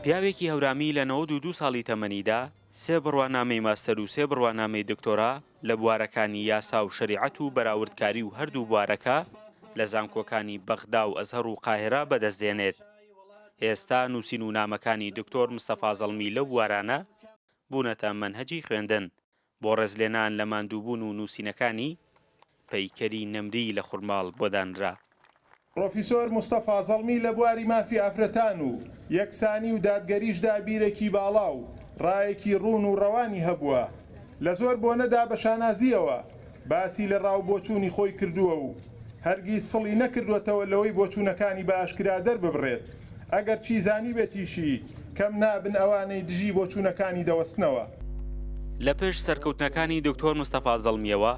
پیاوێکی هەورامی لە 92 ساڵی تەمەنیدا سێ بڕوانامەی ماستەر و سێ بڕوانامەی دکتۆرا لە بوارەکانی یاسا و شەریعەت و بەراوردکاری و هەردوو بوارەکە لە زانکۆکانی بەغدا و ئەزهەر و قاهیرە بەدەست دێنێت. ئێستا نووسین و نامەکانی دکتۆر مستەفا زەڵمی لەو بوارانە بوونەتە مەنهەجی خوێندن. بۆ ڕێزلێنان لە ماندووبوون و نووسینەکانی، پەیکەری نەمریی لە خورماڵ بۆ دانرا. پڕۆفیسۆر مستەفا زەڵمی لە بواری مافی ئافرەتان و یەکسانی و دادگەریشدا بیرێکی باڵا و ڕایەکی ڕوون و ڕەوانی هەبووە. لە زۆر بۆنەدا بە شانازییەوە باسی لە ڕا و بۆچوونی خۆی کردووە و هەرگیز سڵی نەکردووەتەوە لەوەی بۆچوونەکانی بە ئاشکرا دەرببڕێت، ئەگەرچی زانیبێتیشی کەم نابن ئەوانەی دژی بۆچوونەکانی دەوەستنەوە. لە پشت سەرکەوتنەکانی دکتۆر مستەفا زەڵمییەوە،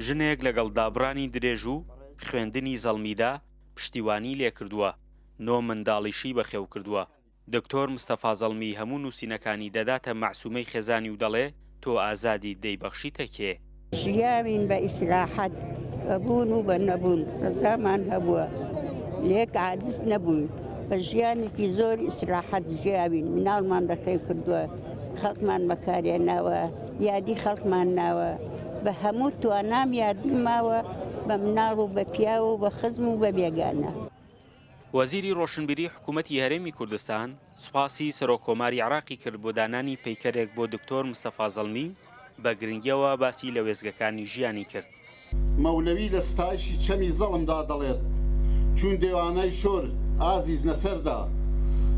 ژنێک لەگەڵ دابڕانی درێژ و خوێندنی زەڵمیدا پشتیوانی لێکردووە، نۆ منداڵیشی بەخێوکردووە. دکتۆر مستەفا زەڵمی هەموو نووسینەکانی دەداتە مەعسومەی خێزانی و دەڵێ تۆ ئازادیت دەیبەخشیتە کێ؟ ژیاوین بە ئیسراحەت، بە بوون و بە نەبوون ڕەزامان هەبووە، لێک عاجز نەبووین، بە ژیانێکی زۆر ئیسراحەت ژیاوین، مناڵمان بەخێو کردووە، خەڵکمان بەکارهێناوە، یادی خەڵکمان ناوە، بە هەموو توانام یادیم ماوە بە مناڵ و بە پیاو و بە خزم و بە بێگانە. وەزیری ڕۆشنبیری حکوومەتی هەرێمی کوردستان سوپاسی سەرۆک کۆماری عێراقی کرد بۆ دانانی پەیکەرێک بۆ دکتۆر مستەفا زەڵمی و بە گرنگیەوە باسی لە وێستگەکانی ژیانی کرد. مەولەوی لە ستایشی چەمی زەڵمدا دەڵێت، چوون دێوانەی شۆر ئازیز نەسەردا،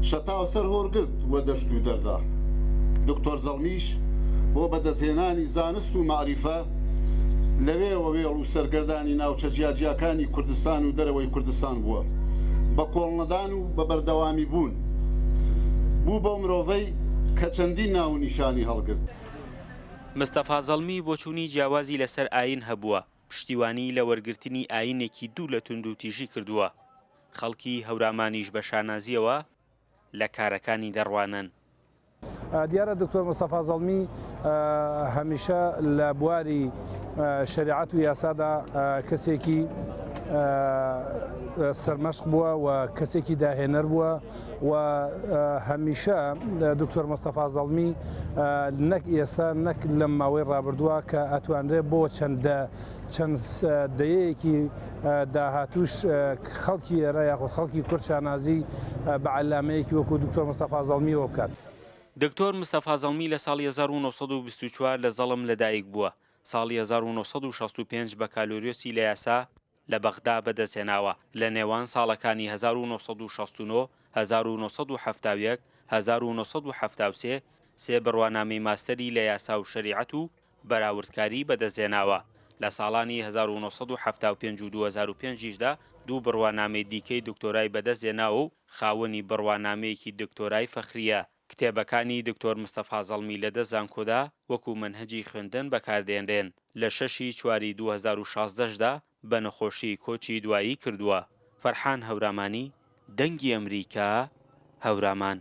شەتاو سەر هۆرگرت وە دەشت و دەردا. دکتۆر زەڵمیش بۆ بەدەستهێنانی زانست و مەعریفە لەوێوە وێڵ و سەرگەردانی ناوچە جیاجیاکانی کوردستان و دەرەوەی کوردستان بووە. بە کۆڵنەدان و بە بەردەوامی بوون بوو بەو مرۆڤەی کە چەندین ناو و نیشانی هەڵگرت. مستەفا زەڵمی بۆچوونی جیاوازی لەسەر ئایین هەبووە، پشتیوانی لە وەرگرتنی ئایینێکی دوور لە توندوتیژی کردووە، خەڵکی هەورامانیش بە شانازییەوە لە کارەکانی دەڕوانن. دیارە دکتۆر مستەفا زەڵمی هەمیشە لە بواری شەریعەت و یاسادا کەسێکی سەرمەشق بووە و کەسێکی داهێنەر بووە و هەمیشە دکتۆر مستەفا زەڵمی نەک ئێستا نەک لەم ماوەی ڕابردووە کە ئەتوانرێت بۆ چەندە چەند دەیەیەکی داهاتووش خەڵکی ئێرە یاخود خەڵکی کورد شانازی بە عەلامەیەکی وەکو دکتۆر مستەفا زەڵمیەوە بکات. دکتۆر مستەفا زەڵمی لە ساڵی 1924 لە زەڵم لەدایک بووە، ساڵی 1965 بەکالۆریۆسی لە یاسا لە بەغدا بەدەستهێناوە، لە نێوان ساڵەکانی 1969، 1971، 1973 سێ بڕوانامەی ماستەری لە یاسا و شەریعەت و بەراوردکاری بەدەستهێناوە، لە ساڵانی 1975 و 2005 یشدا دوو بڕوانامەی دیکەی دکتۆرای بەدەستهێناوە و خاوەنی بڕوانامەیەکی دکتۆرای فەخرییە. کتێبەکانی دکتۆر مستەفا زەڵمی لە دە زانکۆدا وەکو مەنهەجی خوێندن بەکاردێنرێن، لە شەشی چواری 2016 شدا بە نەخۆشی کۆچی دوایی کردووە. فەرحان هەورامانی، دەنگی ئەمریکا، هەورامان.